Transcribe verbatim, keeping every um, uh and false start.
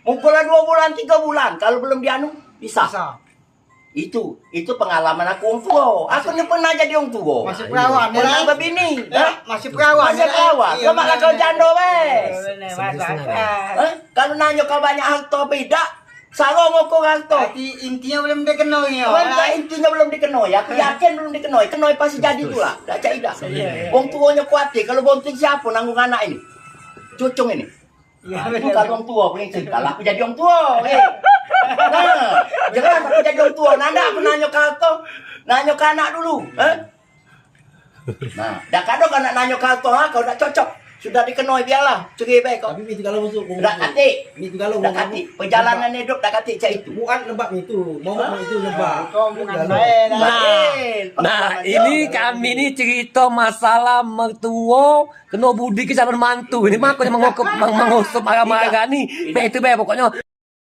Mukul lah dua bulan, tiga bulan, kalau belum dianu, bisa. Bisa. Itu, itu pengalaman aku wong tuo. Aku ni pernah jadi wong tuo. Masih perawan, ya? Pernah bebini. Ya, masih perawan. Masih perawan. Iya, coba lah kau jando, wes. Hah? Kalau nanyo kau banyak harto apa idak, salah ngukur harto. Berarti intinya belum dikenoi, ya? Bukan, intinya belum dikenoi. Aku yakin belum dikenoi. Kenoi pasti jadi tu lah. Dak cak idak. Wong tuonyo kuatir. Kalau bonting siapo nanggung anak ini? Cucung ini. Nah, itu kalau wong tuo punya cerita lah, aku jadi wong tuo, eh. Nah, jelas aku jadi wong tuo. Nah, ndak aku nanyo ke harto, nanyo ke anak dulu, eh. Nah, dak kado anak nanyo ke harto, ha, kau dak cocok. Sudah dikenoi, biarlah, cerai bae kau. Tapi itu kalau masuk, dak katik. Itu kalau dak katik. Perjalanan hidup dak katik cak itu. Buat lembab itu, momok itu lembab. Kau bukan main. Nah, nah, ini kami ni cerita masalah mertua keno budi ke calon mantu. Ini mako yang menghukum, meng- mengusung marah-marah ni. Mek itu bae pokoknyo.